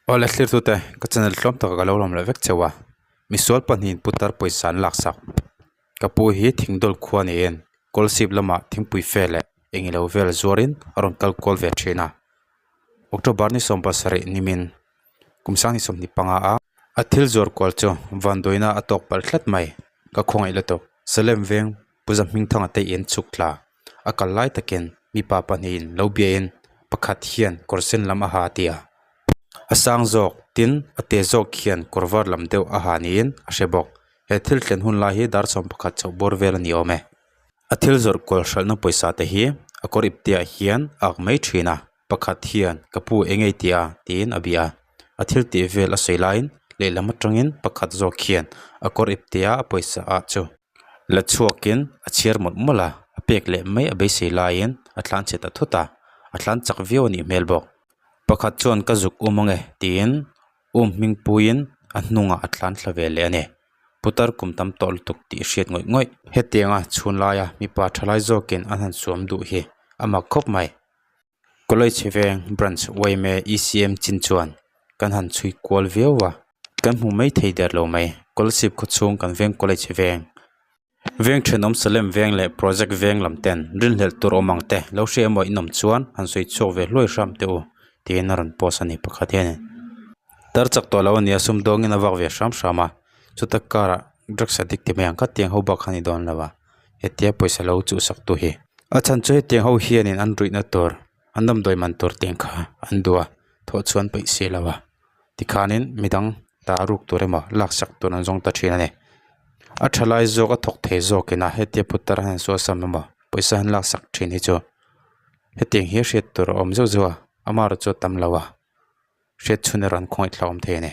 Awle thlirtute ka channel tlawm taka ka lo lawm leh vek cheu a, misual pahnihin putar pawisa an laksak. Ka pu hi thingdawl khua niin kawlsip lamah thingpui fe leh engilo vel zuarin a rawn kal kual ve thin a. October ni 17 nimin kum sang ni 25 a a thil zuar kual chu vanduaina a tawk palh tlat mai. Ka khawngaih lutuk Salem veng Puza Hmingthanga te in chhuk tla. A kal lai takin mipa pahnihin lo biain pakhat hian kawr sen lam a ha a ti a. A sang zawk tin a te zawk hian kawr var lam deuh a ha niin a hre bawk. He thil thlen hun lai hi dar 11 chhoh bawr vel a ni awm e. A thil zawrh kual hralhna pawisa te hi a kawr ipteah hian a ak mai thin a, pakhat hian ka pu eng ei tih a tiin a bia a. A thil tih vel a sawi laiin lehlam atangin pakhat zawk hian a kawr iptea a pawisa ah chu la chhuakin a chhiar mawlh mawlh a, a pek leh mai a beisei laiin a tlan chhe ta thut a, a tlan chak viau a nih hmel bawk. Pakhat chuan ka zuk um ange tiin um hming puiin a hnungah a tlan thla ve leh a ni. Putar kum tam tawh lutuk tih hriat ngawih ngawih. Hetianga chhun laia mipa thalai zawkin an han suam duh hi a mak khawp mai. College veng branch yma ECM chin chuan kan han chhui kual viau a, kan hmu mai thei der lo mai. Scholarship khawchhung kan veng college veng. Veng thenawm Salem veng leh project veng lam ten rinhlelh tur awm ang te lo hria emaw inawm chuan han sawi chhuak ve hluai hram teh u tiin a rawn post a ni pakhat hianin tar chak tawh lo a nia sum dawngin a vak ve hram hram a chuta karah drugs addict ti mai ang kha tiang ho bak kha a ni dawn lo a hetia pawisa lo chuhsak tu hi a chhan chu hetiang ho hianin an ruihna tur an damdawi man tur tiang kha an duh a thawh chuan peih si lo a. Tikhanin midang ta ruk tur emaw laksak tur an zawng ta thin a ni. A tha lai zawk a thawk thei zawkin a hetia putar han sual sam emaw pawisa han laksak thin hi chu hetiang hi hriat tur a awm zeuh zeuh a amaherawhchu chu a tam lo a hriat chhun erawh an khawngaih thlauhawm thei a ni.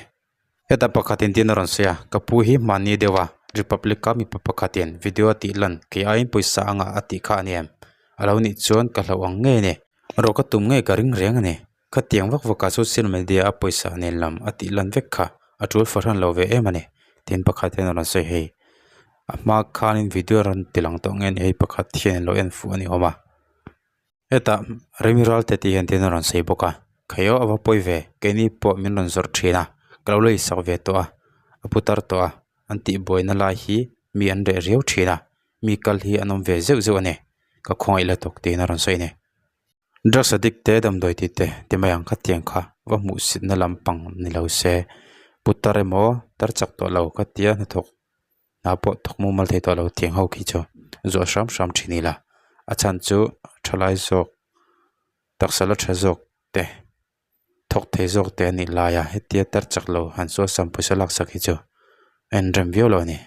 Heta pakhatin tin a rawn sawi a ka pu hi hmanni deuh a Republic a mipa pakhatin video a tih lan kei aiin pawisa a ngah a tih kha a ni em? A lo nih chuan ka hlauh ang ngei a ni. Rawh ka tum ngei ka ring reng a ni. Khatiang vak vak ah social media a pawisa nen lam a tih lan vek kha a tul fahran lo ve em a ni tin pakhat hian a rawn sawi hei a hma khanin video a rawn ti lang tawh nge ni hei pakhat hian alo en fuh a ni awm a hetah remi ral te tih hian tin a rawn sawi bawk a khaio a va pawi ve keini pawh min rawn zawrh thin a ka lo la insak ve tawh a a putar tawh a an tih buaina lai hi mi an reh riau thin a mi kal hi an awm ve zeuh zeuh a ni ka khawngaih la tawk tiin a rawn sawi a ni. Drugs addict te damdawi tih te ti mai ang khatiang kha va hmuh sitna lampang ni lo se putar emaw tar chak tawh lo khatia hnathawk hna pawh thawk mumal thei tawh lo tiang ho khi chu zawh hram hram thin ila a chhan chu thalai zawk taksa la tha zawk te thawk thei zawk te a nih lai a hetia tar chak lo han sual sam pawisa laksak hi chu a inrem viau lo a ni.